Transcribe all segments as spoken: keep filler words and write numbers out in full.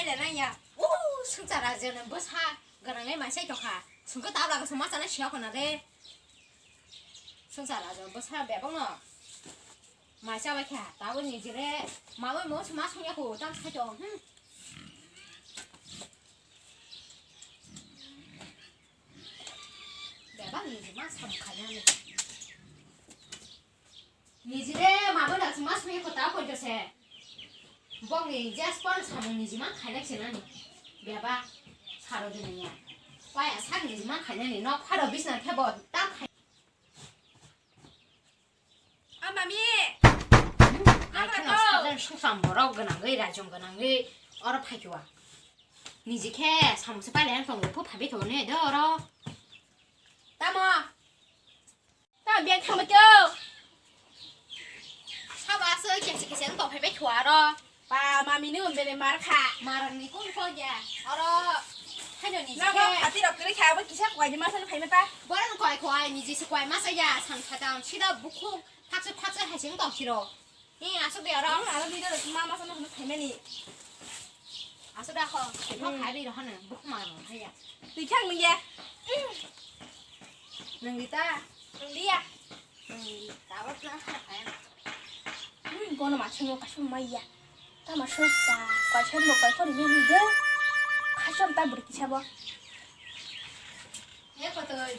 Nanya, uh, swngchar rajani bwsa gwnangwi mai sai tongkha. Swngkhe tabla kaisa ma chana siya khona re. Swngchar rajani bwsa bebakno mai chabai kha. Tabuk nijire mawi mo se ma songya kho, tam sai tong. Hmm. Bebak niji ma sam khainani. Nijire mabo na chuma sumi kota poito se. Bongni jas pon samung niji man khailak se nani. Beba saro de niya. Paya sak niji man khainani nok pharo bisna khebo tam khai. A mami. Ai kheno sadan susam borok gwnangwi rajong gwnangwi oro phaikiwa. Niji khe samung se pailai ang tongo phu phabi khawa ne do oro. Tamo. Ta biang thangma kyo. Sabo aswk kesi kesi ang tongphai bai thua ro. Ba mami ni umbele mar kha. Marang ni kun ko ya. Oro. Hano ni. Nang ke. Ati rok kri kha ba kisa kwai di masa phai mata. Boran kwai kwai ni jisi kwai masa ya san kha dang sida bukhuk thakse thakse hai sing tong siro. Ni aswk de oro. Hmm, aro video rok ma masa no phai mani. Aswk da kho. Kho khai ri ro hano bukhuk ma ro hai ya. Twi khang ni ya. Nang di ta. Nang di ya. Nang di ta ba tla kha khai. Hmm, kono ma chungo kasu mai ya. Ta ma so ta. Kwai sen bo kwai kori me ni de. Khasam ta buri kisa bo. He kotoi.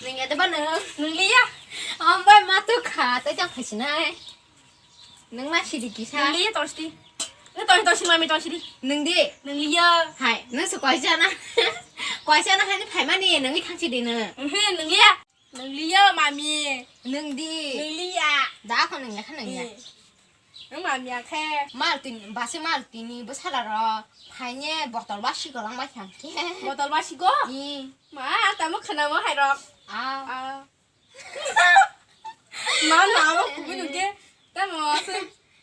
Nang ya de ba nang. Nang li ya. Ambai ma tu kha ta jang khasinai. Nang ma sidi kisa. Nang li ya tong sidi. Nang tong tong sidi mami tong sidi. Nang di. Nang li ya. Hai, nang se kwai jana. Kwai jana hai ni phai mani nang ni thang sidi nang. Mhm, nang li ya. Nang li ya mami. Nang di. Nang li ya. Da ko nang ya kha nang ya. Eh. Nang mami ya khe. Mal tin, basi mal tini bwsala ro. Phai ne botol basi ko lang bai thang khe. Botol basi ko? Ih. Ma, tamo khana mo hai rok. Ah. Ah. Ma, na mo kubi nu ke. Tamo se.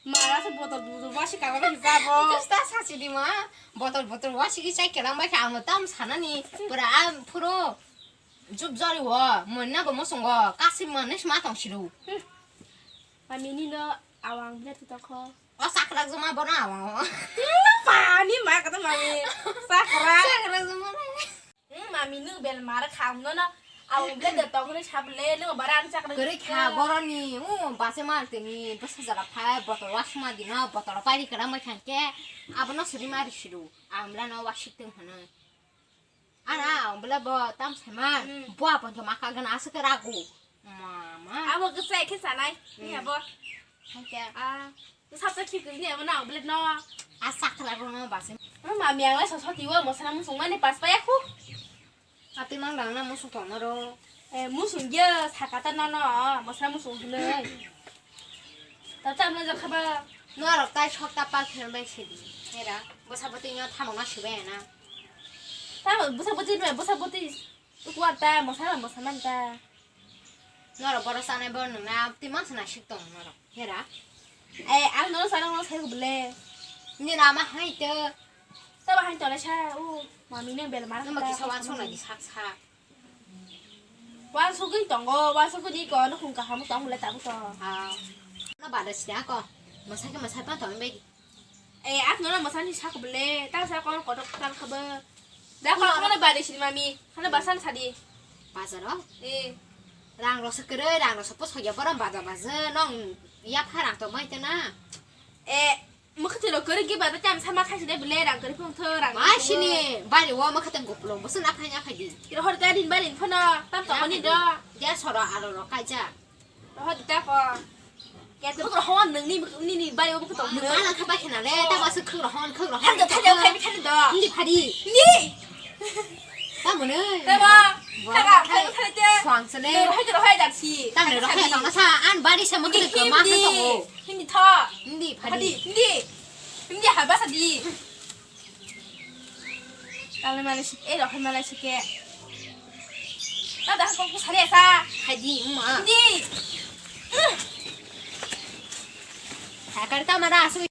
Ma, se botol botol basi ka ba ki za bo. Kusta sa si di ma. Botol botol basi ki chai kelang bai kha ang tam sana ni. Pura am phuro. Jup jori wo. Mo na go mo song go. Kasi mo ne sma tong siru. Hmm. Mami ni no awang bile tu tokho. O sakrak juma bono awang o. Hmm, pani ma kata mami. Sakrak. Sakrak juma. Hmm, mami nung bel mara kham no no. Awang bile de tong ni sable nung baran sakrak. Kere kha boroni. U base mar tini basa jala phai botol wasma dino botol pari kara mai khangke. Abono suri mari siru. Amla no wasik teng hana. Ana, ang bwle bo tam saiman. Hmm. Bo apon to maka gana aswk ragu. Mama. Abo kwchai khe sanai. Hmm. Ni abo. Haikhe. Ah, to sapta khi kwrwi ni abo na ang bwle no. A sakla ro no base. Ma mami ang lai so soti wo mosra musung mani pas pa ya khu. Ati mang dang na musung tong na ro. Eh, musung je sakata no no, mosra musung hwnwi. Ta chamla jakha ba. Norok tai sokta pal khe bai sidi. Era, bwsa bwtwi no thamok no sibai na. Tamo bwsa bwtwi no, bwsa bwtwi. Tukwar ta, mosa ba mosa man ta. Norok boro sanai bo nung na, twi mang sana sik tong norok. Era. Eh, ang no sana no sai bwle. Ni nama hai te. Ta ba hai tole sa, u, mami ne bel mar. Nama kisa wan sona di sak sak. Wansugwi tongo, wansugwi di ko, nukhung kaham tong le tabuk to. Ha. No bada sida ko. Masai ke masai pa tong be. Eh, ak no masani sak bele, ta sa ko kotok tal khabe. Da ko no bada sida mami, khana basan sadi. Bazar o? Eh. Rang rok se kere, rang rok se posok ya borom baza baza nong ya pha rang to mai tena. Eh, Mwkhwtwirok kwrwi khe ba tei tamo sama khaiside bwle rang kwrwi phano thw rang kwrwi phano. Sini bari o mwkhwtwng kupulung bwswk naphai naphai di. Rohor gari ni bari phano tam tongmani do. Dersho ro aro rok kaijak. Rohor di tako. Khuk rohor nwngni, nini bari o mwkhwtwng. Nwng ma lang kha bai khna le, tamo aswk khuk rohor, khuk rohor. Thang do, thang do, khai bi thang do. Hindi phadi. Hindi. Tamo nw? Tamo. Bo thang, khai thang te. Swang sene. Rohor, rohor jak si. Tamo rohor tong na sa, an bari sa mo. Hindi, ma hindi. Hindi tho. Hindi phadi. Hindi. Hindi ha basa di. Tamo male si, eh, rohor male si ke. Ta da ko ko sare sa. Phadi ma. Hindi. Hakar ta mara asu.